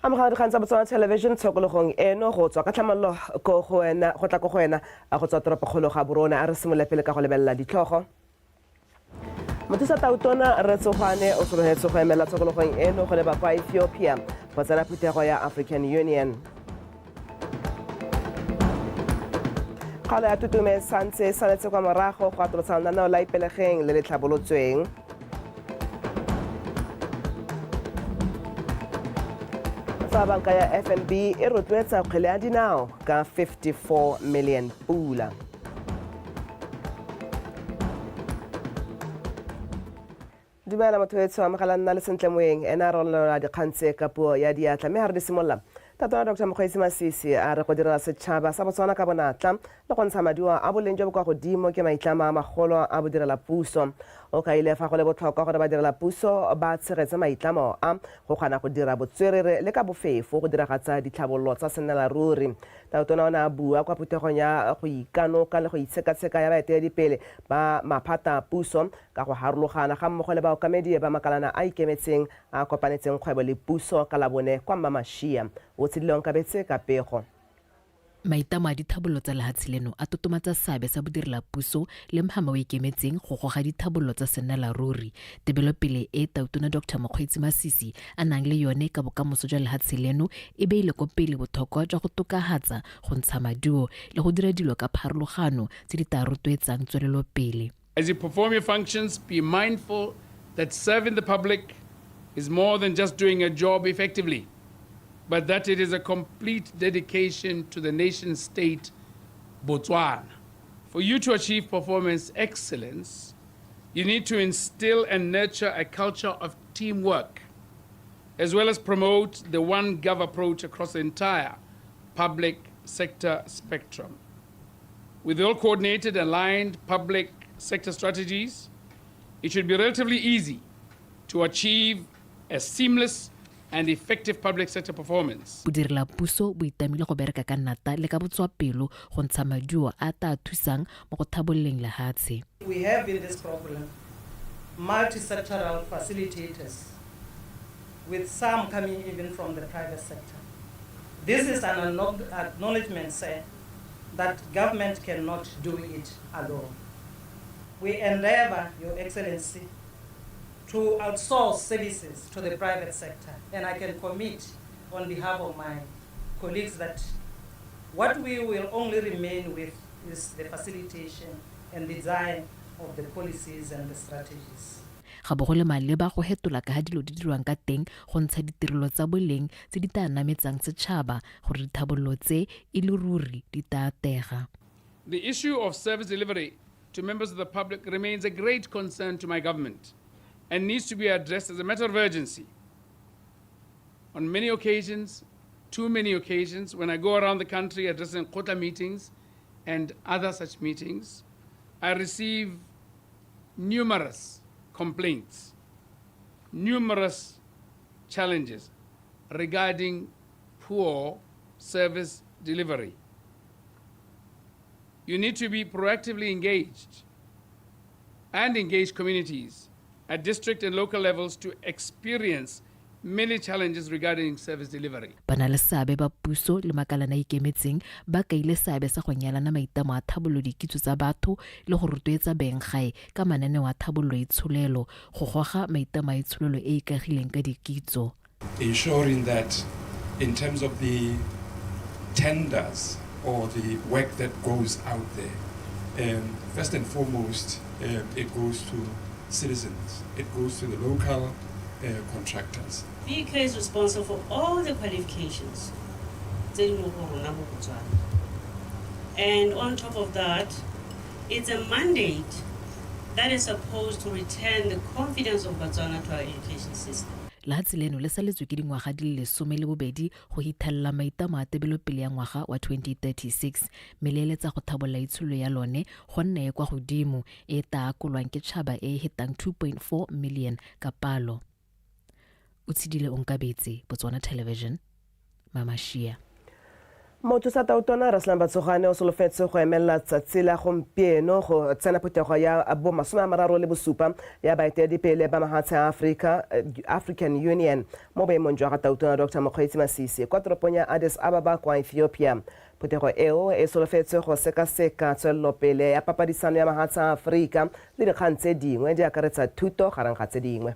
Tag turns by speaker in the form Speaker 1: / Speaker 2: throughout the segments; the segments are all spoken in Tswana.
Speaker 1: Amogela dikgang tsa Botswana Television tshokologong eno go tswa ka tlhamallo ko go wena go tla ko go wena go tswa toropokgolo ga Borone. A re simolole pele ka go lebelela ditlhogo. Mothusa Tautona Rre Tsogwane o sologetse go emela tshokologong eno go leba kwa Ethiopia go tsena phuthego ya African Union. Kgaolo ya Tutume e santse e saletse kwa morago go atolosa lenaneo la Ipelegeng le le tlhabolotsweng. Fa banka ya FNB e rotloetsa kgwele ya dinao ka 54 million pula. Dumela motho etsho, amogela nna le Sentle Moeng, ene a rolola dikgang tse ka puo ya diatla. Mme ga re di simolola, Tatona Dr Mokgweetsi Masisi a re go direla setšhaba sa Botswana ka bonatla le go ntsha maduo a boleng jo bo kwa godimo ke maitlamo a magolo a bodirelapuso. O kaile fa go le botlhokwa gore badirelapuso ba tshegetse maitlamo a go kgona go dira botswerere le ka bofefo go diragatsa ditlhabololo tsa sennelaruri. Tautona o ne a bua kwa phuthegong ya go ikanoka le go itshekatsheka ya baeteledipele ba maphata a puso ka go harologana ga mmogo le baokamedi ba makalana a ikemetseng a kopanetseng kgwebo le puso ka Labone kwa Mmamashia. O tshedile Onkabetse ka pego.
Speaker 2: Maitamo a dithabololo tsa lehatshe leno a totomatsa seabe sa bodirelapuso le mhama o ikemetseng go goga dithabololo tsa sennelaruri. Tebelopele e Tautona Doctor Mokgweetsi Masisi a nang le yone ka bokamoso jwa lehatshe leno e beile ko pele bothokwa jwa go tokahatsa go ntsha maduo le go dira dilo ka pharologano tse di tla rotloetsang tswelelopele.
Speaker 3: As you perform your functions, be mindful that serving the public is more than just doing a job effectively, but that it is a complete dedication to the nation state Botswana. For you to achieve performance excellence, you need to instill and nurture a culture of teamwork, as well as promote the one gov approach across the entire public sector spectrum. With well coordinated, aligned public sector strategies, it should be relatively easy to achieve a seamless and effective public sector performance.
Speaker 2: Bodirelapuso bo itamile go bereka ka nata le ka botswapelo go ntsha maduo a a thusang mo go thabololeng lehatshe.
Speaker 4: We have in this program multi-sectoral facilitators, with some coming even from the private sector. This is an acknowledgement, sir, that government cannot do it alone. We endeavor, Your Excellency, to outsource services to the private sector, and I can commit on behalf of my colleagues that what we will only remain with is the facilitation and design of the policies and the strategies.
Speaker 2: Ga bo go le maleba go hetola ka ha dilo di dirwang ka teng go ntsha ditirelo tsa boleng tse di tla nametsang setšhaba gore dithabololo tse e le ruri di tla atega.
Speaker 3: The issue of service delivery to members of the public remains a great concern to my government and needs to be addressed as a matter of urgency. On many occasions, too many occasions, when I go around the country addressing Kgotla meetings and other such meetings, I receive numerous complaints, numerous challenges regarding poor service delivery. You need to be proactively engaged and engage communities at district and local levels to experience many challenges regarding service delivery.
Speaker 2: Ba na le seabe ba puso le makalana a ikemetseng ba kaile seabe sa go nyalana maitamo a thabololo dikitso tsa batho le go rotloetsa beng gae ka mananeo a thabololo itsholelo go goga maitamo a itsholelo e e ikagileng ka dikitso.
Speaker 5: Ensuring that in terms of the tenders or the work that goes out there, first and foremost, it goes to citizens, it goes to the local contractors.
Speaker 6: BK is responsible for all the qualifications tse di mo go rona mo Botswana. And on top of that, it's a mandate that is supposed to return the confidence of Botswana to our education system.
Speaker 2: Lehatshe leno le saletswe ke dingwaga di le 12 go hithelela maitamo a tebelopele ya ngwaga wa 2036 mme le eletsa go thabolola itsholelo ya lone go nna e kwa godimo e e akolwang ke tšhaba e e hetang 2.4 million ka palo. O tshedile Onkabetse, Botswana Television, Mamashia.
Speaker 1: Mothusa tautona Raslan Batsogane o solofetse go emelela tsatsi la gompieno go tsena phuthego ya bo 37 ya baeteledipele ba mahatshe a Aforika, African Union, mo boemong jwa ga tautona Dr Mokgweetsi Masisi kwa toropong ya Addis Ababa kwa Ethiopia. Phuthego eo e solofetswe go sekaseka tswelelopele ya papadisano ya mahatshe a Aforika le dikgang tse dingwe di akaretsa thuto gareng ga tse dingwe.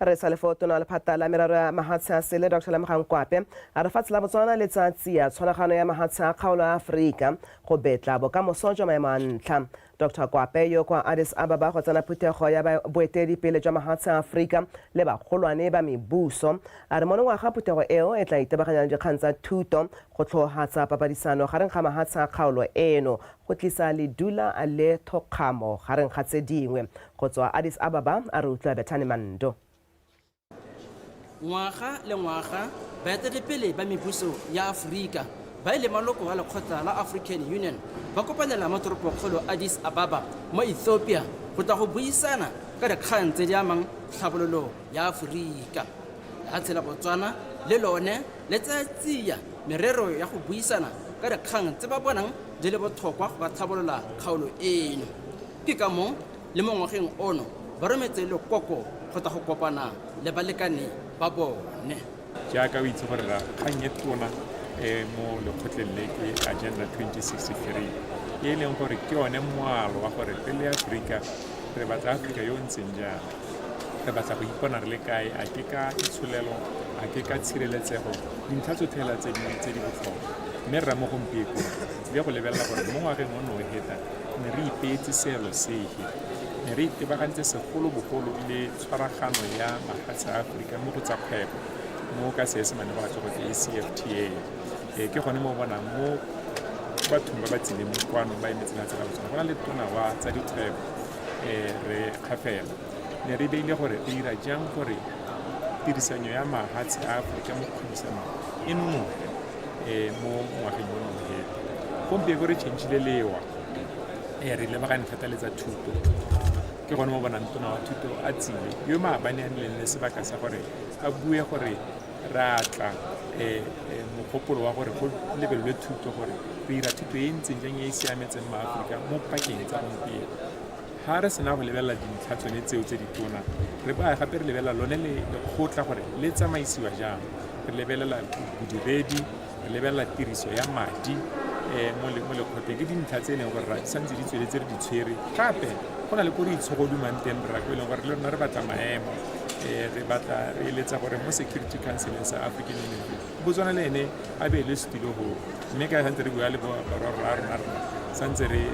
Speaker 1: Re sa le fo, tona wa lephata la merero ya mahatshe a sele Dr Lemogang Kwape a re fatshe la Botswana le tsaya tsia tshwaragano ya mahatshe a kgaolo ya Aforika go betla bokamoso jwa maemo a ntlha. Dr Kwape yo kwa Addis Ababa go tsena phuthego ya boeteledipele jwa mahatshe a Aforika le bagolwane ba mebuso a re monongwaga phuthego eo e tla itebaganya le dikgang tsa thuto go tlhohatsa papadisano gareng ga mahatshe a kgaolo eno go tlisa ledula le thokgamo gareng ga tse dingwe. Go tswa Addis Ababa a re utlwa Bethany Mando.
Speaker 7: Ngwaga le ngwaga, baeteledipele ba mebuso ya Aforika ba e leng maloko a lekgotla la African Union ba kopanela mo toropokgolo Addis Ababa mo Ethiopia go tla go buisana ka dikgang tse di amang tlhabololo ya Aforika. Lehatshe la Botswana le lone le tsaya tsia merero ya go buisana ka dikgang tse ba bonang di le botlhokwa go ka tlhabolola kgaolo eno. Ke ka moo le mo ngwageng ono ba rometse lekoko go tla go kopana le balekane ba bone.
Speaker 5: Jaaka o itse gore ra kgang e tona e mo lekgotleng le ke Agenda 2063, e leng gore ke yone moalo wa gore re le Aforika re batla Aforika yo o ntseng jang, re batla go ipona re le kae, a ke ka itsholelo, a ke ka tshireletsego, dintlha tsotlhe fela tse di botlhokwa. Mme rra mo gompieko tlile go lebelela gore mo ngwageng o ne o heta ne re ipeetse seelo sehe, ne re itebagantse segolobogolo le tshwaragano ya mafatshe a Aforika mo go tsa kgwebo, mo ka Seesemane go atle go tle ACFTA. Ke gone mo o bonang mo bathong ba ba tsileng kwano ba emetse lefatshe la Botswana go na le tona wa tsa dikgwebo, re Kgafela. Ne re beile gore re dira jang gore tirisanyo ya mahatshe a Aforika mo kgwedisanong e nonofe mo ngwageng o o heta. Gompieko re changile lewa, re lebagane thata le tsa thuto. Ke gone mo bonang tona wa thuto a tsile, yo maabane a nnileng le sebaka sa gore a bue gore re a tla mogopolo wa gore go lebelelwe thuto, gore re dira thuto e ntseng jang e e siametseng maAforika mo pakeng tsa gompieno. Ha re sena go lebelela dintlha tsone tseo tse ditona, re baya gape re lebelela lone le lekgotla gore le tsamaisiwa jang, re lebelela bodiredi, re lebelela tiriso ya madi mo lekgotleng. Ke dintlha tse e leng gore di santse di tsweletse re di tshwere. Gape go na le ko re itshogodumang teng rra, ko e leng gore le rona re batla maemo, re batla re eletsa gore mo Security Council sa African Union Botswana le ene a be le setilo go, mme ka santse re bua le borra rona, rona santse re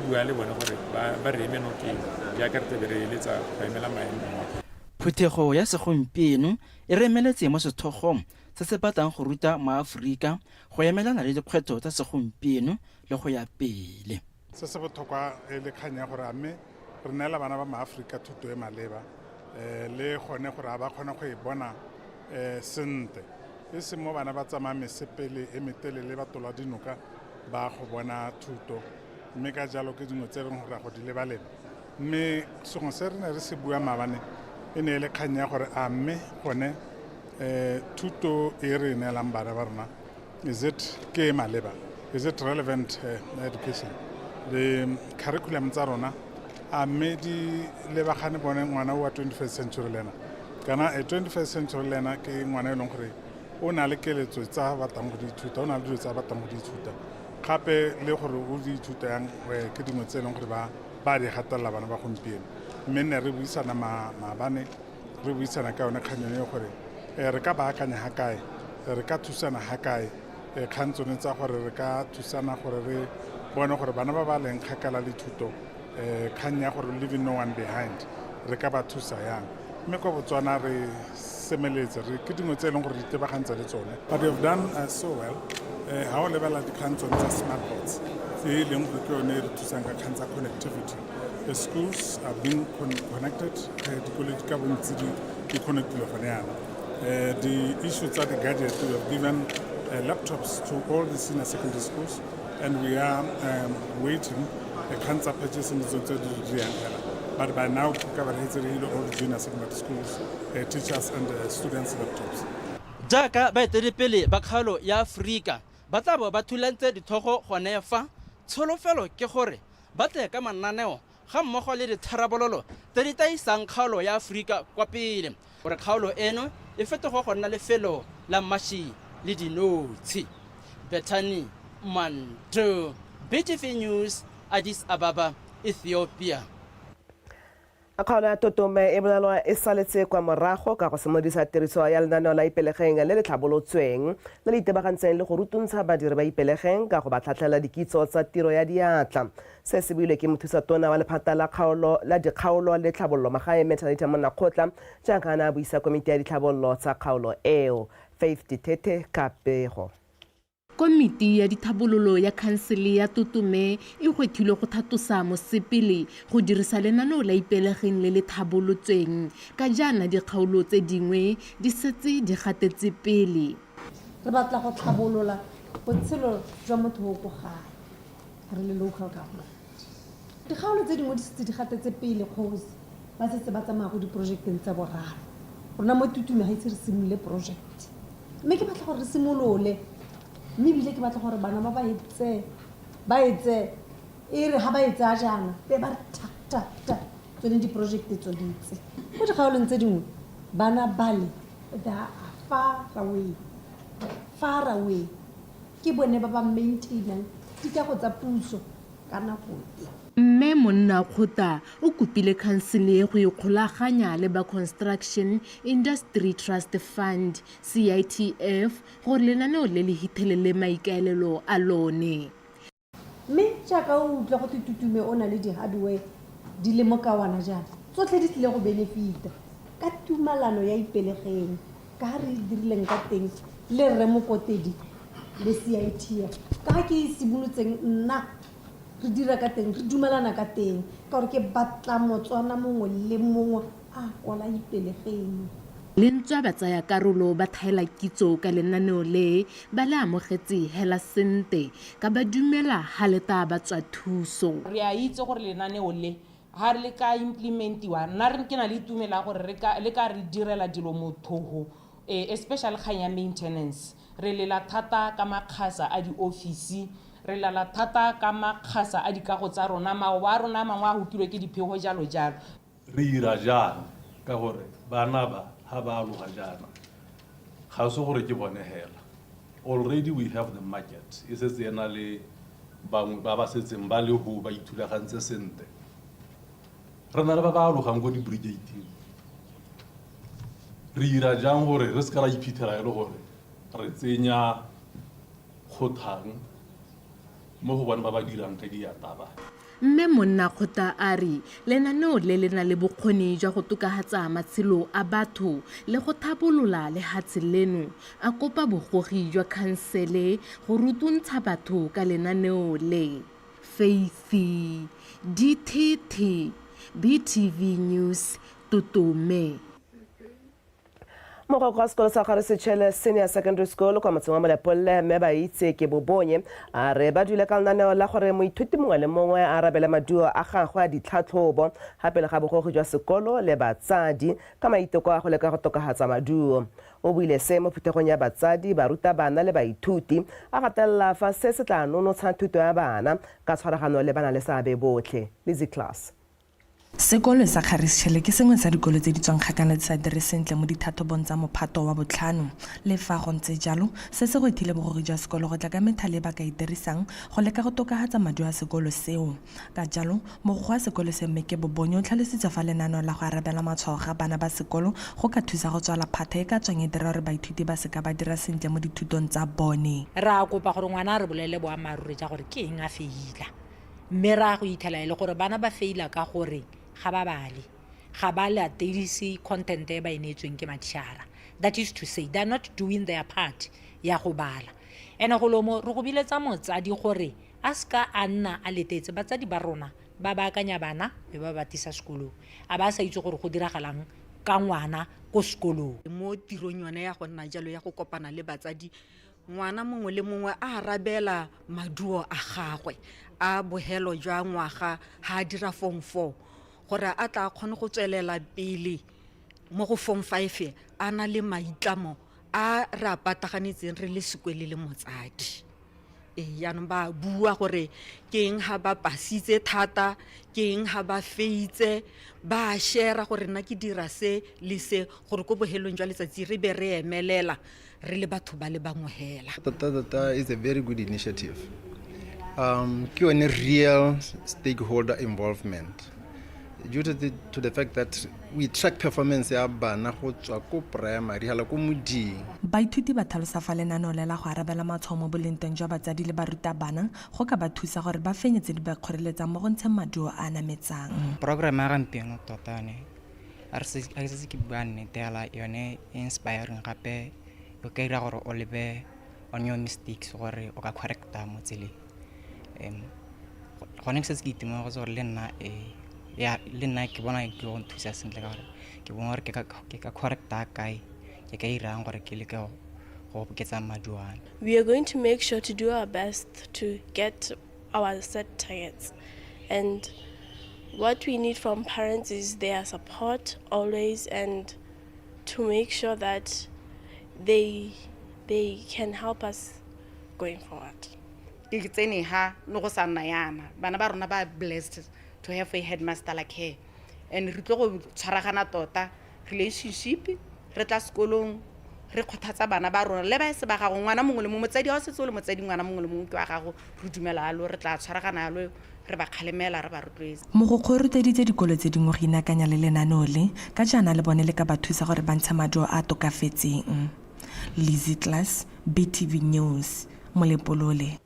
Speaker 5: bua le bone gore ba re eme nokeng jaaka re tlabe re eletsa go emela maemo.
Speaker 7: Phuthego ya segompieno e remeletse mo sethogong se se batlang go ruta maAforika go emelana le dikgwetlho tsa segompieno le go ya pele.
Speaker 8: Se se botlhokwa e le kgang ya gore a mme re neela bana ba maAforika thuto e maleba, le gone gore a ba kgone go e bona sentle, e seng mo bana ba tsamaya mesepele e metelele ba tola dinoka ba go bona thuto. Mme ka jalo ke dingwe tse e leng gore a go di lebaleba. Mme sengwe se re ne re se bua maabane e ne e le kgang ya gore a mme gone thuto e re e neelang bana ba rona, is it ke e maleba, is it relevant education, le curriculum tsa rona a mme di lebagane bone ngwana wa 21st century learner. Kana a 21st century learner ke ngwana e leng gore o na le keletso tsa batlang go di ithuta, o na le dilo tsa batlang go di ithuta, gape le gore o di ithuta yang, ke dingwe tse e leng gore ba di gatelela bana ba gompieno. Mme ne re buisana maabane, re buisana ka yone kgang yone gore re ka baakanya ga kae, re ka thusana ga kae, kgang tsone tsa gore re ka thusana gore re bone gore bana ba ba leng kgakala le thuto, kgang ya gore leaving no one behind, re ka ba thusa yang. Mme kwa Botswana re semeletse, re ke dingwe tse e leng gore di tebagantse le tsone. But we have done so well. Ha o lebelela dikgang tsone tsa smart boards, tse e leng gore ke yone e re thusang ka kgang tsa connectivity. The schools are being connected, dikolo di ka bontsi di connectile gone yana. The issue tsa di-gadget, we have given laptops to all the senior secondary schools, and we are waiting kgang tsa purchasing le tsone tse di dirang fela. But by now, all the junior secondary schools, teachers and students' laptops.
Speaker 7: Jaaka baeteledipele ba kgaolo ya Aforika ba tla bo ba thulantse ditlhogo gone fa, tsholofelo ke gore ba tle ka mananeo ga mmogo le ditharabololo tse di tla isang kgaolo ya Aforika kwa pele gore kgaolo eno e fetoge go nna lefelo la mashi le dinotshi. Bethany Manto, BTV News, Addis Ababa, Ethiopia.
Speaker 1: Kgaolo ya Totome e bolelwa e saletse kwa morago ka go simolodisa tiriso ya lenaneo la Ipelegeng le le tlhabolotsweng le le itebagantseng le go rutuntsha badiri ba Ipelegeng ka go ba tlhatlhela dikitso tsa tiro ya diatla. Se se builwe ke mothusa-tona wa lephata la kgaolo la dikgaolo le tlhabololo magae Methalita Monnakgotla jaaka a ne a buisa komiti ya ditlhabololo tsa kgaolo eo. Faith Dithethe ka pego.
Speaker 9: Komiti ya dithabololo ya khansele ya Totome e gwethilwe go thatosa mosepele go dirisa lenaneo la Ipelegeng le le thabolotsweng ka jaana dikgaolo tse dingwe di setse di gatetse pele.
Speaker 10: Re batla go tlhabolola botshelo jwa motho o ko gae re le local government. Dikgaolo tse dingwe di setse di gatetse pele kgosi ba setse ba tsamaya go diporojeketeng tsa boraro. Rona mo Tutume ga ise re simolole project. Mme ke batla gore re simolole mme ebile ke batla gore bana ba ba e tseye ba e tseye e re ga ba e tsaya jaana be ba re ta ta ta tsone diporojekte tsone tse. Mo dikgaolong tse dingwe bana bale they are far away, far away. Ke bone ba ba maintainang dikago tsa puso ka nako e.
Speaker 9: Mme Monnakgotla o kopile khansele go ikgolaganya le ba Construction Industry Trust Fund, CITF, gore lenaneo le le hithelele maikaelelo a lone.
Speaker 10: Mme jaaka o utlwa go twe Tutume o na le di-hardware di le mokawana jaana, tsotlhe di tlile go benefita ka tumalano ya Ipelegeng ka ga re dirileng ka teng le Rre Mokotedi le CITF ka ga ke e simolotseng nna re dira ka teng re dumelana ka teng ka gore ke batla Motswana mongwe le mongwe a kwala Ipelegeng.
Speaker 9: Le ntswa batsaya karolo ba thaela kitso ka lenaneo le, ba le amogetse hela sente ka ba dumela ha le taa ba tswa thuso.
Speaker 11: Re a itse gore lenaneo le ha le ka implementiwa, nna ke na le tumelo ya gore le ka re direla dilo mothoho, especially kgang ya maintenance. Re lela thata ka makgasa a diofisi, re lela thata ka makgasa a dikago tsa rona, maoba a rona a mangwe a hokilwe ke diphego jalo jalo.
Speaker 12: Re ira jang ka gore bana ba ha ba aloga jaana ga se gore ke bone hela. Already we have the market e setse e na le bangwe ba ba setseng ba le ho ba ithulagantse sentle. Re na le ba ba alogang ko di-brigade-ing. Re ira jang gore re seka ra iphitlhela e le gore re tsenya kgothang mo go bone ba ba dirang ka diatla ba.
Speaker 9: Mme Monnakgotla a re lenaneo le le na le bokgoni jwa go tokafatsa matshelo a batho le go thabolola lehatshe leno. A kopa bogogi jwa khansele go rutuntsha batho ka lenaneo le. Faithy Dithethe, BTV News, Totome.
Speaker 1: Mogokgo wa sekolo sa Gare Sechele Senior Secondary School kwa motseng wa Molepolole mme ba itse ke Bobonye a re ba dule ka lenaneo la gore moithuti mongwe le mongwe a arabele maduo a gagwe a ditlhatlhobo ga pele ga bogogi jwa sekolo le batsadi ka maiteko a go leka go tokafatsa maduo. O buile se mo phuthegong ya batsadi, barutabana le baithuti, a gatelela fa se se tla nonotsha thuto ya bana ka tshwaragano le bana le seabe botlhe. Lizzy Class.
Speaker 13: Sekolo sa Kgarischele ke sengwe sa dikolo tse di tswang kgakala di sa dire sentle mo dithathobong tsa mophato wa botlhano. Le fa go ntse jalo, se se gwethile bogogi jwa sekolo go tla ka methale e ba ka e dirisang go leka go tokafatsa maduo a sekolo seo. Ka jalo, mogokgo wa sekolo se Mme Kebobonye o tlhalositse fa lenaneo la go arabela matshwao ga bana ba sekolo go ka thusa go tswala phatha e ka tswang e dira gore baithuti ba seka ba dira sentle mo dithutong tsa bone.
Speaker 14: Re a kopa gore ngwana a re bolelele boammaaruri ja gore ke eng a feila. Mme ra go ithela e le gore bana ba feila ka gore ga ba bale, ga ba latedise content e ba e neetsweng ke matšhara. That is to say, they are not doing their part ya go bala. Ene go lomo re go biletsa motsadi gore a seka a nna a letetse. Batsadi ba rona ba baakanya bana be ba ba tisa sekolong, a ba sa itse gore go diragalang ka ngwana ko sekolong.
Speaker 15: Mo tirong yone ya go nna jalo ya go kopana le batsadi, ngwana mongwe le mongwe a arabela maduo a gagwe a bohelo jwa ngwaga ha a dira form 4. Gore a tla kgone go tswelela pele mo go form 5 a na le maitlamo a re a pataganetseng re le sekwele le motsadi. Ee, jaanong ba bua gore ke eng ga ba pasitse thata, ke eng ga ba feitse, ba share gore nna ke dira se le se, gore ko bohelong jwa letsatsi re be re emelela re le batho ba le bangwe hela.
Speaker 16: Tota is a very good initiative. Ke yone real stakeholder involvement due to the fact that we track performance ya bana go tswa ko primary hala ko moding.
Speaker 13: Baithuti ba tlhalosa fa lenaneo le la go arabela matshwao mo boleng teng jwa batsadi le barutabana go ka ba thusa gore ba fenye tse di ba kgoreletsang mo go ntsheng maduo a a nametsang.
Speaker 17: Program ya gampieno tota yone a re setse ke bua nnete hela yone e inspiring, gape o ka dira gore o lebe on your mistakes gore o ka correcta mo tseleng. Gone ke setse ke itemogetse gore le nna ya le nna ke bona e tlile go nthusa sentle, ka gore ke bona gore ke ka correcta kae, ke ka irang gore ke leke go oketsa maduo a me.
Speaker 18: We are going to make sure to do our best to get our set targets, and what we need from parents is their support always, and to make sure that they can help us going forward.
Speaker 19: Ke tsene ha no go sa nna yana, bana ba rona ba blessed to have a headmaster like her, and re tlo go tshwaragana tota relationship, re tla sekolong re kgothatsa bana ba rona le ba se ba gago, ngwana mongwe le mongwe, motsadi wa setse o le motsadi, ngwana mongwe le mongwe ke wa gago, re dumela alo, re tla tshwaragana alo, re ba kgalemela, re ba rotloetsa.
Speaker 13: Mogokgo o rotloeditse dikolo tse dingwe go inaakanya le lenaneo le, ka jaana le bone le ka ba thusa gore ba ntshe maduo a a tokafetseng. Lizzy Class, BTV News, Molepolole.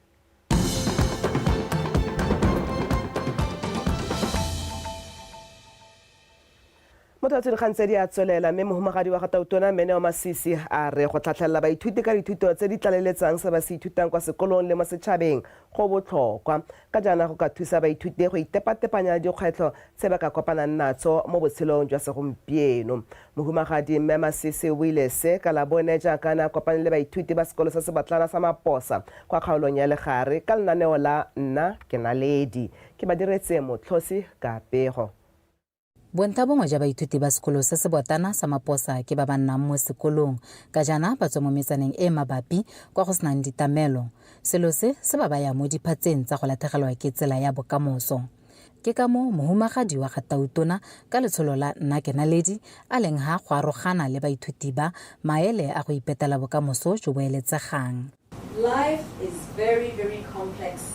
Speaker 1: Motho wa dikgang tse di a tswelela, mme mohumagadi wa ga Tautona Meneo Masisi a re go tlhatlhelela baithuti ka dithuto tse di tlaleletsang se ba se ithutang kwa sekolong le mo setšhabeng go botlhokwa, ka jaana go ka thusa baithuti go itepatepanya le dikgwetlho tse ba ka kopanang natso mo botshelong jwa segompieno. Mohumagadi Mme Masisi o buile se ka Labone jaaka a ne a kopane le baithuti ba sekolo se sebatlana sa Maposa kwa kgaolong ya Legare ka lenaneo la Nna ke Naledi. Ke ba diretse motlhosi ka pego.
Speaker 20: Bontlha bongwe jwa baithuti ba sekolo se sebotana sa Maposa ke ba ba nnang mo sekolong, ka jaana ba tswa mo metsaneng e mabapi kwa go senang ditamelo. Selo se se ba baya mo diphatseng tsa go latlhegelwa ke tsela ya bokamoso. Ke ka moo mohumagadi wa ga Tautona ka letsholo la Nna ke Naledi a leng ha go arogana le baithuti ba maele a go ipetela bokamoso jo bo eletsegang.
Speaker 21: Life is very, very complex,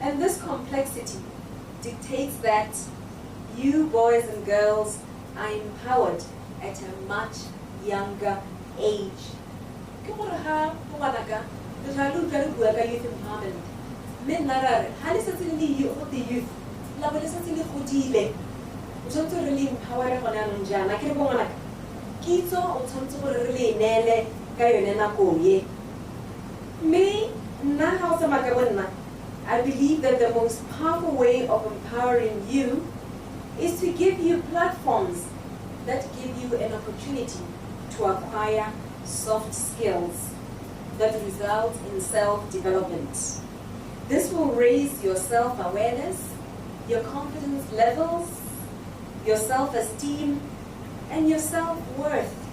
Speaker 21: and this complexity dictates that you boys and girls are empowered at a much younger age. Ke gore ha ngwanaka le tla le utlwa re bua ka youth empowerment, mme nna ra re ha le setse le le go te youth, la bo le setse le godile, o tshwanetse re le empowere gone anong jaana. Ke re bo ngwanaka, kitso o tshwanetse gore re le e neele ka yone nako e. Mme nna ga o tsamaya ka bo nna, I believe that the most powerful way of empowering you is to give you platforms that give you an opportunity to acquire soft skills that result in self-development. This will raise your self-awareness, your confidence levels, your self-esteem, and your self-worth.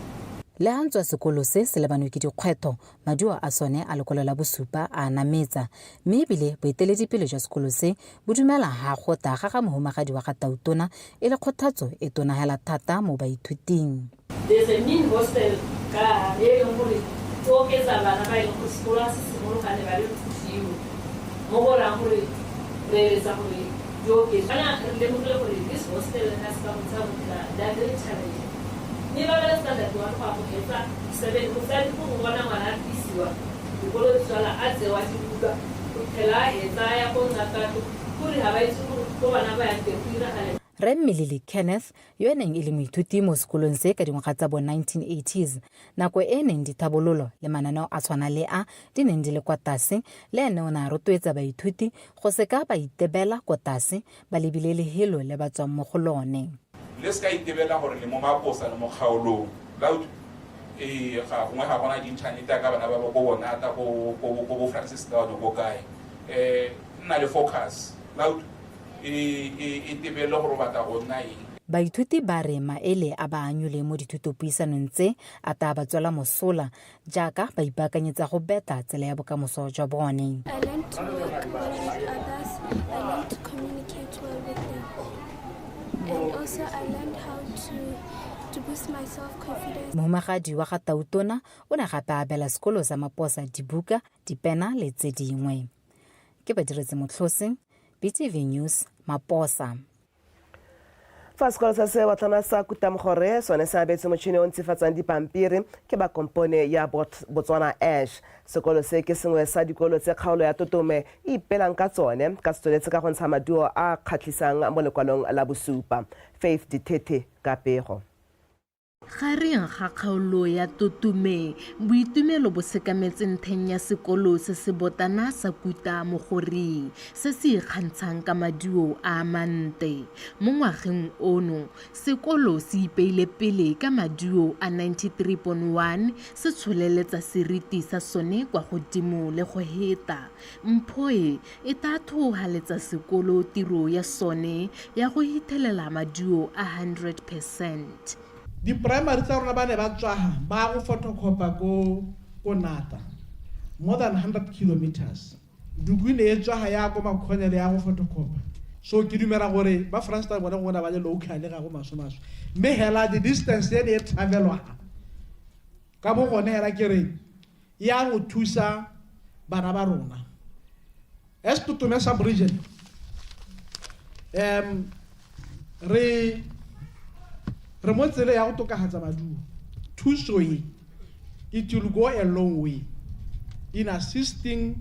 Speaker 20: Le ha ntswa sekolo se se lebanwe ke dikgwetho, maduo a sone a lekwalo la bosupa a nametsa, mme ebile boeteledipele jwa sekolo se bo dumela ha go ta ga ga mohumagadi wa ga Tautona e le kgothatso e tona hela thata mo baithuting.
Speaker 22: There's a mean hostel ka e leng gore e oketsa bana ba e leng gore sekolo ha se simologane ba le few, mo go rayang gore re eletsa gore di oketse. Kana re lemogile gore this hostel ha se ka go ntsha bophela, they are very challenging. Mme ba bala standard 1 go amogetsa 7, motsadi go go bona ngwana a tlisiwa dikolo di tswala a tsewa dibuka go fitlhela a hetsa a ya ko Nqakato, gore ga ba itse gore ko bana ba yang teng go diragala.
Speaker 20: Rre Mmelili Kenneth, yo e neng e le moithuti mo sekolong se ka dingwaga tsa bo 1980s, nako e neng dithabololo le mananeo a tshwana le a di neng di le kwa tlase, le ene o ne a rotloetsa baithuti go seka ba itebela ko tlase ba lebile lehelo le ba tswang mo go lone.
Speaker 23: Le se ka itebela gore le mo Maposa le mo kgaolong. Loud, ga gongwe ga gona di-internet ka bana ba ba ko Bonata, ko bo Francis Town, ko kae. Nna le focus. Loud, e e e tebelele gore o batla go nna eng.
Speaker 20: Baithuti ba re maele a ba anyuleng mo dithutopuisanong tse a taa ba tswela mosola jaaka ba ipaakanyetsa go betla tsela ya bokamoso jwa bone.
Speaker 18: I learned to work well with others. I learned to communicate well with them. And also I learned how to, to boost my self-confidence.
Speaker 20: Mohumagadi wa ga Tautona o ne gape a abela sekolo sa Maposa dibuka, dipena le tse dingwe. Ke Badiretse Motlhose, BTV News, Maposa.
Speaker 1: Fa sekolo sa sebotlana sa Kutamogore sone se abetse motšhini o ntsifatsang dipampiri ke ba kompone ya Botswana Ash. Sekolo se ke sengwe sa dikolo tse kgaolo ya Totome e ipelang ka tsone ka se tsweletse ka go ntsha maduo a a kgatlhisang mo lekwalong la bosupa. Faith Dithethe ka pego.
Speaker 9: Gareng ga kgaolo ya Tutume, boitumelo bo sekametse ntheng ya sekolo se se botana sa Kuta Mogoring, se se ikgantshang ka maduo a a mante. Mo ngwageng ono, sekolo se ipeile pele ka maduo a 93.1, se tsholeletsa seriti sa sone kwa godimo le go heta. Mpho e, e tla thoholetsa sekolo tiro ya sone ya go hithelela maduo a 100 percent.
Speaker 3: Di-primary tsa rona ba ne ba tswaga ba go photocopy ko ko Nata more than 100 kilometers. Dukwi ne e tswaga ya ko Makhonyele ya go photocopy. So ke dumela gore ba Franstar bone gona ba le local ga go maswe maswe. Mme hela the distance e ne e travelwa ka bo gone hela ke re ya go thusa bana ba rona. As Tutume sub-region, um, re re mo tsele ya go tokafatsa maduo. Thuso e, it will go a long way in assisting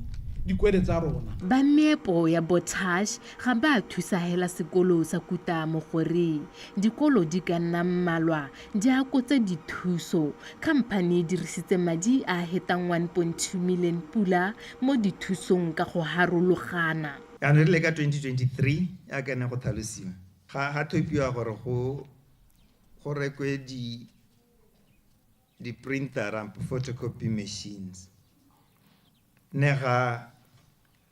Speaker 3: dikwele tsa rona.
Speaker 9: Ba meepo ya Botash ga ba a thusa hela sekolo sa Kuta Mogoreng. Dikolo di ka nna mmalwa di akotse dithuso. Khamphani e dirisitse madi a a hetang 1.2 million pula mo dithusong ka go harologana.
Speaker 16: Jaanong e rile ka 2023, jaaka ne go tlhalosiwa, ga ga thopiwa gore go go rekwe di di-printera, photocopy machines. Ne ga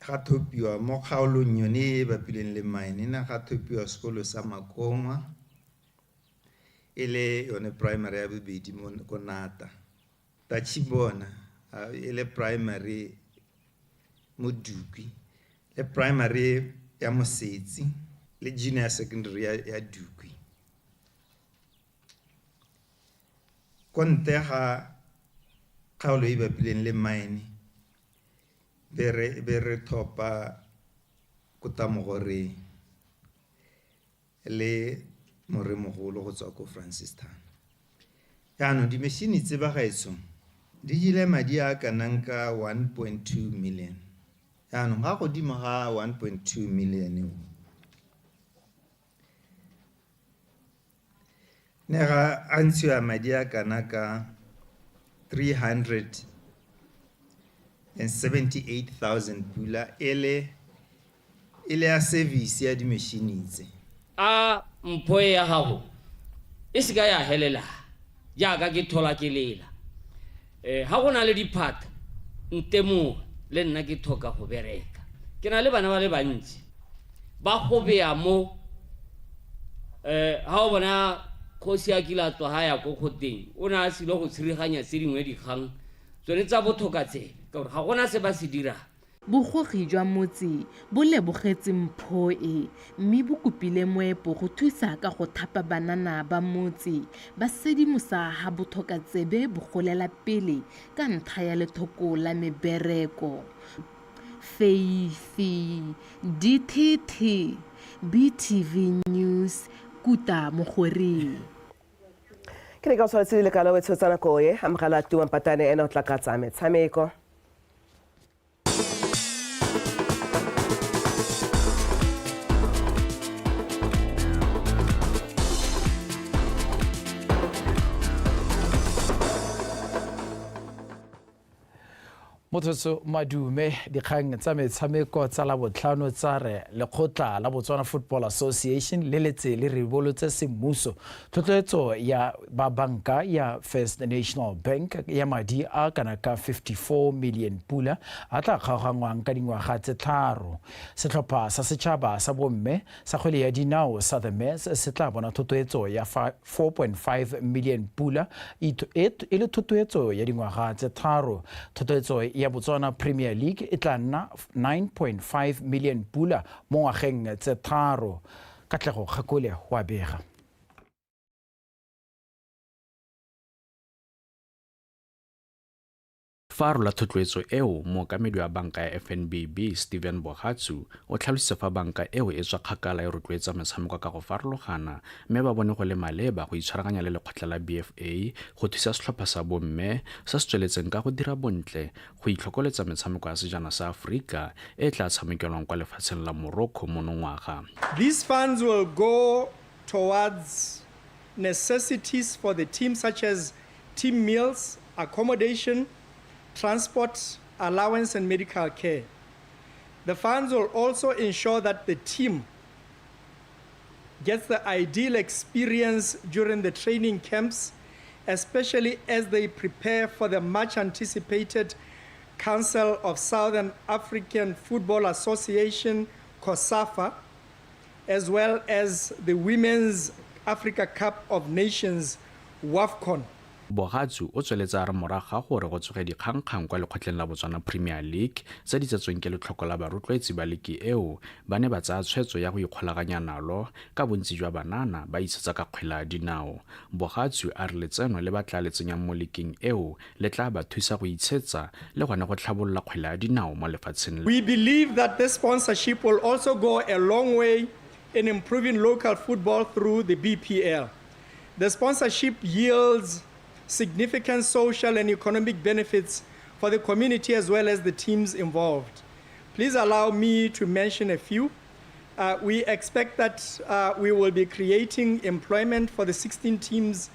Speaker 16: ga thopiwa mo kgaolong yone e e bapileng le mine, ne ga thopiwa sekolo sa Makongwa e le yone primary ya bobedi mo ko Nata. Tachibona e le primary mo Dukwi, le primary ya Mosetsi le junior secondary ya, ya Dukwi. Ko ntle ga kgaolo e bapileng le mine be re be re thopa Kotamogoreng le moremogolo go tswa ko Francistown. Jaanong dimešini tse ba gaetsho di jele madi a kanang ka 1.2 million. Jaanong ga godimo ga 1.2 million o ne ga a ntshiwa madi a kana ka 378,000 pula e le e le ya service ya dimešini tse.
Speaker 4: A mpho e ya gago e se ka ya helela jaaka ke thola ke lela. Ga go na le diphata, ntemoge, le nna ke thoka go bereka. Ke na le bana ba le bantsi ba go bea mo. Ga o bona kgosi a kile a tswa ga ya ko kgoteng, o ne a sile go tshiriganya tse dingwe dikgang tsone tsa bothokatsebe, ka gore ga gona se ba se dirang.
Speaker 9: Bogogi jwa motse bo lebogetse mpho e mme bo kopile moepo go thusa ka go thapa banana ba motse ba sedimosa ha bothokatsebe bo golela pele ka ntlha ya lethoko la mebereko. Faith Dithethe, BTV News, Kuta Mogoreng.
Speaker 1: Ke ne ka o tshwanetse le lekalo wetsho tsa nako e amogela Tuwa Mpatane ene o tla ka tsa metshameko.
Speaker 2: Motsotso Madume, dikgang tsa metshameko tsa Labotlhano tsa re lekgotla la Botswana Football Association le letse le ribolotse semmuso tlhotlheletso ya ba banka ya First National Bank ya madi a kana ka 54 million pula a tla kgaoganngwang ka dingwaga tse tlharo. Setlhopha sa setšhaba sa bomme sa kgwele ya dinao sa The Mets se tla bona thotloetso ya 4.5 million pula e, e le thotloetso ya dingwaga tse tharo. Thotloetso ya Botswana Premier League e tla nna 9.5 million pula mo ngwageng tse tharo. Katlego Kgakole wa bega.
Speaker 5: Fa a rola thotloetso eo, mookamedi wa banka ya FNBB, Steven Bogatsu, o tlhalositse fa banka eo e tswa kgakala e rotloetsa metshameko ka go farologana mme ba bone go le maleba go itshwaraganya le lekgotla la BFA go thusa setlhopha sa bomme se se tsweletseng ka go dira bontle go itlhokoletsa metshameko ya sejana sa Aforika e e tla tshamekelwang kwa lefatsheng la Morocco monongwaga.
Speaker 6: These funds will go towards necessities for the team such as team meals, accommodation, transport, allowance and medical care. The funds will also ensure that the team gets the ideal experience during the training camps, especially as they prepare for the much anticipated Council of Southern African Football Association, COSAFA, as well as the Women's Africa Cup of Nations, WAFCON.
Speaker 5: Bogatsu o tsweletse a re morago ga gore go tsoge dikgangkgang kwa lekgotleng la Botswana Premier League tse di tsetsweng ke letlhoko la barotloetsi ba liki eo, ba ne ba tsaya tshwetso ya go ikgolaganya nalo ka bontsi jwa banana ba itshetsa ka kgwele ya dinao. Bogatsu a re letseno le ba tlaa le tsenyang mo liking eo le tlaa ba thusa go itshetsa le gone go tlhabolola kgwele ya dinao mo lefatsheng.
Speaker 6: We believe that this sponsorship will also go a long way in improving local football through the BPL. The sponsorship yields significant social and economic benefits for the community as well as the teams involved. Please allow me to mention a few. We expect that we will be creating employment for the 16 teams,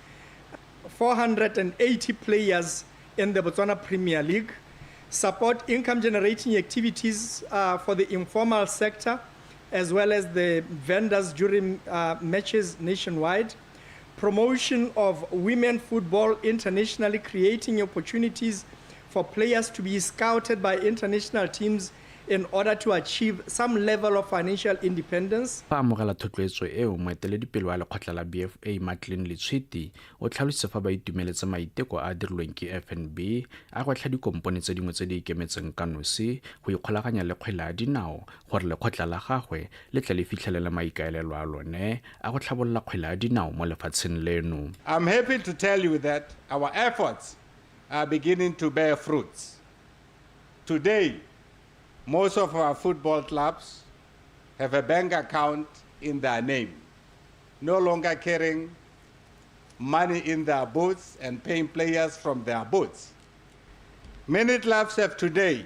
Speaker 6: 480 players in the Botswana Premier League, support income generating activities for the informal sector, as well as the vendors during matches nationwide, promotion of women football internationally, creating opportunities for players to be scouted by international teams in order to achieve some level of financial independence.
Speaker 5: Fa a amogela thotloetso eo, moeteledipele wa lekgotla la BFA Maclean Letshwiti o tlhalositse fa ba itumeletse maiteko a a dirilweng ke FNB a gwetlha dikompone tse dingwe tse di ikemetseng ka nosi go ikgolaganya le kgwele ya dinao gore lekgotla la gagwe le tle le fitlhelele maikaelelo a lone a go tlhabolola kgwele ya dinao mo lefatsheng leno.
Speaker 24: I'm happy to tell you that our efforts are beginning to bear fruits. Today, most of our football clubs have a bank account in their name, no longer carrying money in their boots and paying players from their boots. Many clubs have today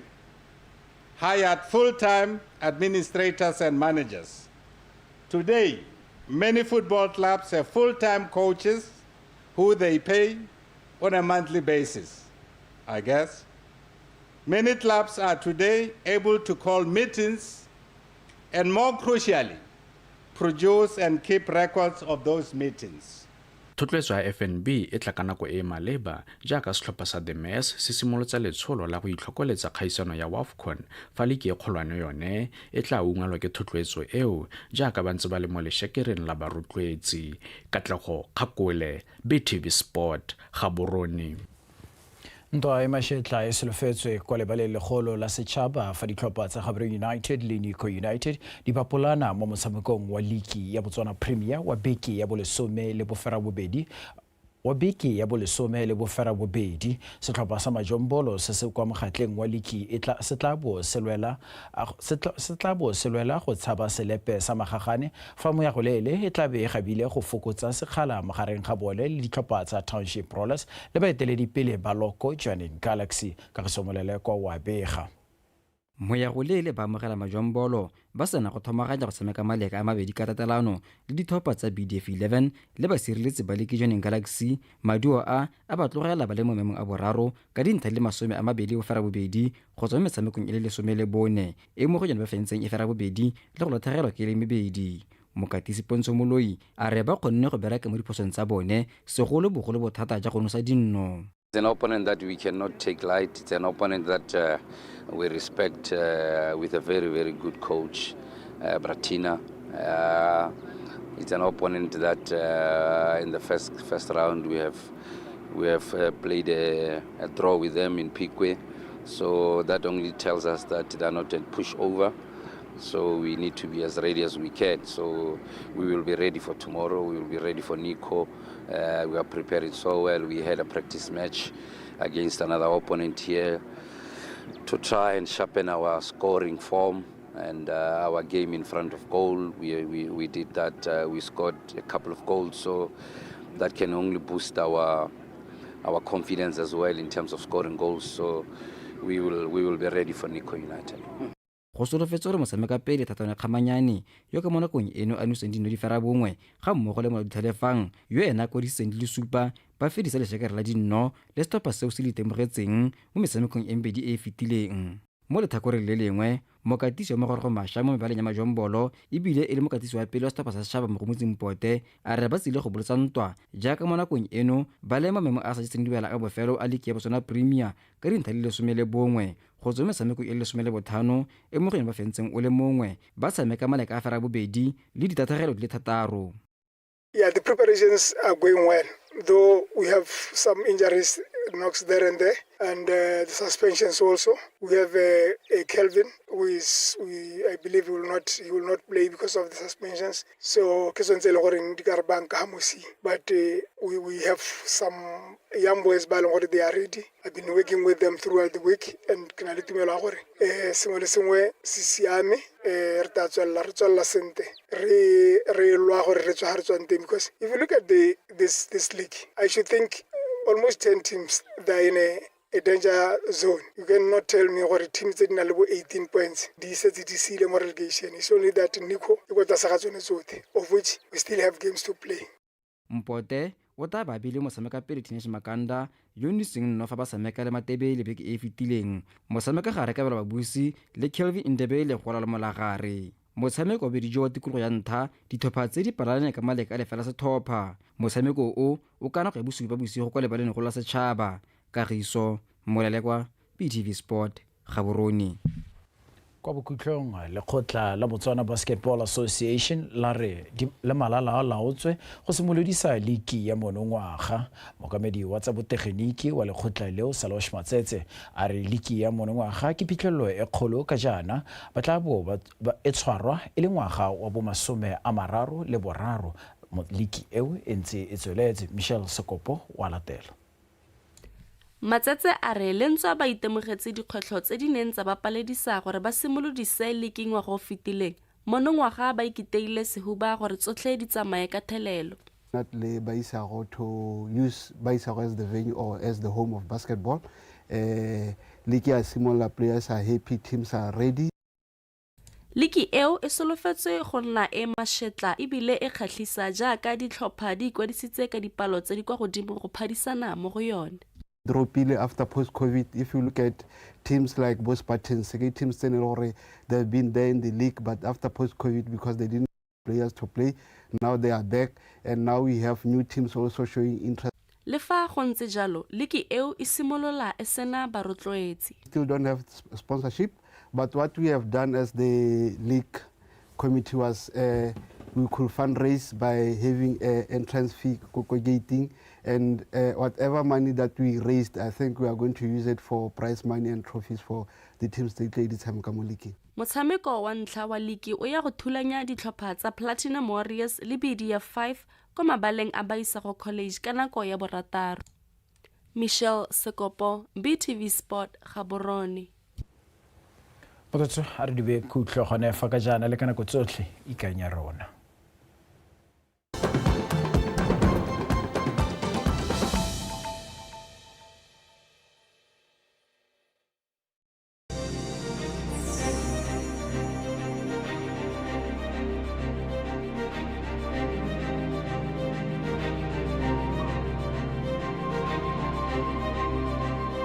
Speaker 24: hired full-time administrators and managers. Today, many football clubs have full-time coaches who they pay on a monthly basis, I guess. Many clubs are today able to call meetings and, more crucially, produce and keep records of those meetings.
Speaker 5: Thotloetso ya FNB e tla ka nako e e maleba jaaka setlhopha sa The Mess se simolotse letsholo la go itlhokoletsa kgaisano ya WAFCON fa liki e kgolwane yone e tla ungwelwa ke thotloetso eo jaaka ba ntse ba le mo leshekereng la barotloetsi. Katlego Kgakole, BTV Sport, Gaborone.
Speaker 2: Ntwa e mashetla e solofetswe kwa lebaleng legolo la setšhaba fa ditlhopha tsa Gaborone United le Nico United di bapolana mo motshamekong wa liki ya Botswana Premier wa beke ya bolesome le boferabobedi wa beke ya bolesome le boferabobedi. Setlhopha sa Majombolo se se kwa mogatleng wa liki e tla se tla bo se lwela se tla bo se lwela go tshaba selepe sa magagane fa Moyagoleele e tla be e gabile go fokotsa sekgala magareng ga bone le ditlhopha tsa Township Rollers le baeteledipele ba Loko Jwaneng Galaxy. Kagiso Molelekwa o a bega.
Speaker 7: Moyagoleele ba amogela Majombolo ba sena go thomaganya go tshameka maleka a mabedi ka tatelano le dithopha tsa BDF 11 le basireletsi ba liki Jwaneng Galaxy. Maduo a a ba tlogela ba le mo maemong a boraro ka dintlha di le 28 go tswa mo metshamekong e le 14 e mo go yone ba fentseng e ferabobedi le go latlhegelwa ke e le mebedi. Mokatisi Pontsho Moloi a re ba kgonne go bereka mo diphosong tsa bone, segolo bogolo bothata ja go nosa dinno.
Speaker 8: It's an opponent that we cannot take light. It's an opponent that we respect with a very, very good coach, Bratina. It's an opponent that in the first round we have played a draw with them in Phikwe. So that only tells us that they're not a pushover. So we need to be as ready as we can. So we will be ready for tomorrow. We will be ready for Nico. We are preparing so well. We had a practice match against another opponent here to try and sharpen our scoring form and our game in front of goal. We did that. We scored a couple of goals, so that can only boost our confidence as well in terms of scoring goals. So we will be ready for Nico United.
Speaker 7: Go solofetse gore motshameka pele Thatano Kgamanyane yo ka mo nakong eno a noseng dino di ferabongwe ga mmogo le Molaodi Tlhalefang yo ena a kwadisitseng di le supa ba fedisa lešekere la dinno le setlhopha seo se le itemogetseng mo metshamekong e mebedi e e fetileng. Mo letlhakoreng le lengwe, mokatisi wa Mogorogo Mašwa mo mebaleng ya Majombolo ebile e le mokatisi wa pele wa setlhopha sa setšhaba Mogomotsi Mpote a re ba tsile go bolotsa ntwa jaaka mo nakong eno ba le mo maemong a a sa jeseng diwela a bofelo a liki ya Botswana Premier ka dintlha di le 11 go tswa metshameko e le 15 e mo go yone ba fentseng o le mongwe ba tshameka maleka a ferabobedi le ditatlhegelo di le thataro.
Speaker 10: Yeah, the preparations are going well, though we have some injuries, knocks there and there, and the suspensions also. We have a Kelvin, who is, I believe, he will not play because of the suspensions. So, ke tsone tse e leng gore di ka re banka ha mosi. But we have some young boys ba e leng gore they are ready. I've been working with them throughout the week, and ke na le tumelo ya gore sengwe le sengwe se siame. Re tla tswelela re tswelela sentle, re lwa gore re tswe ha re tswang teng, because if you look at this league, I should think almost 10 teams they are in a danger zone. You cannot tell me gore teams tse di na le bo 18 points di setse di siile mo relegation. It's only that Nico e ko tlase ga tsone tsotlhe, of which we still have games to play.
Speaker 7: Mpote o tla ba bile motshameka pele Teenage Makanda yo noseng nno fa ba tshameka le Matebele beke e e fetileng. Motshameka gare Kabelo Babusi le Kelvin Ndebele go lwala molagare. Motshameko wa bobedi jo wa tikologo ya ntlha, ditlhopha tse di palelane ka maleka a lefela setlhopha. Motshameko o o ka nako ya bosupa bosigo kwa lebaleng go la setšhaba. Kagiso Molelekwa, BTV Sport, Gaborone.
Speaker 2: Kwa bokhutlong, lekgotla la Botswana Basketball Association la re le malala a laotswe go simolodisa liki ya monongwaga. Mookamedi wa tsa botegeniki wa lekgotla leo, Salosh Matsetse, a re liki ya monongwaga ke phitlhelelo e kgolo ka jaana ba tla bo e tshwarwa e le ngwaga wa bo 33 liki eo e ntse e tsweletse. Michelle Sekopo wa latela.
Speaker 11: Matsetse a re le ntswa ba itemogetse dikgwetlho tse di neng tsa ba paledisa gore ba simolodise liki ngwaga o fetileng, monongwaga ba ikiteile sehuba gore tsotlhe di tsamaye ka thelelo.
Speaker 25: Not le Baisago to use Baisago as the venue or as the home of basketball. Liki ya simolola, players are happy, teams are ready.
Speaker 11: Liki eo e solofetswe go nna e mašetla ebile e kgatlhisa jaaka ditlhopha di ikwadisitse ka dipalo tse di kwa godimo go phadisana mo go yone.
Speaker 25: Dropile after post-COVID, if you look at teams like bo Spartans, ke teams tse ne le gore they've been there in the league, but after post-COVID, because they didn't have players to play, now they are back, and now we have new teams also showing interest.
Speaker 11: Le fa go ntse jalo, liki eo e simolola e sena barotloetsi.
Speaker 25: Still don't have sponsorship, but what we have done as the league committee was we could fundraise by having an entrance fee ko gating, and whatever money that we raised, I think we are going to use it for prize money and trophies for the teams that play this time mo league.
Speaker 11: Motshameko wa ntlha wa liki o ya go thulanya ditlhopha tsa Platinum Warriors le BD ya 5 kwa mabaleng a Baisago College ka nako ya borataro. Michelle Sekopo, BTV Sport, Gaborone.
Speaker 2: Motho a re dibe khutlo gone fa ka jaana le ka nako tsotlhe ikanya rona.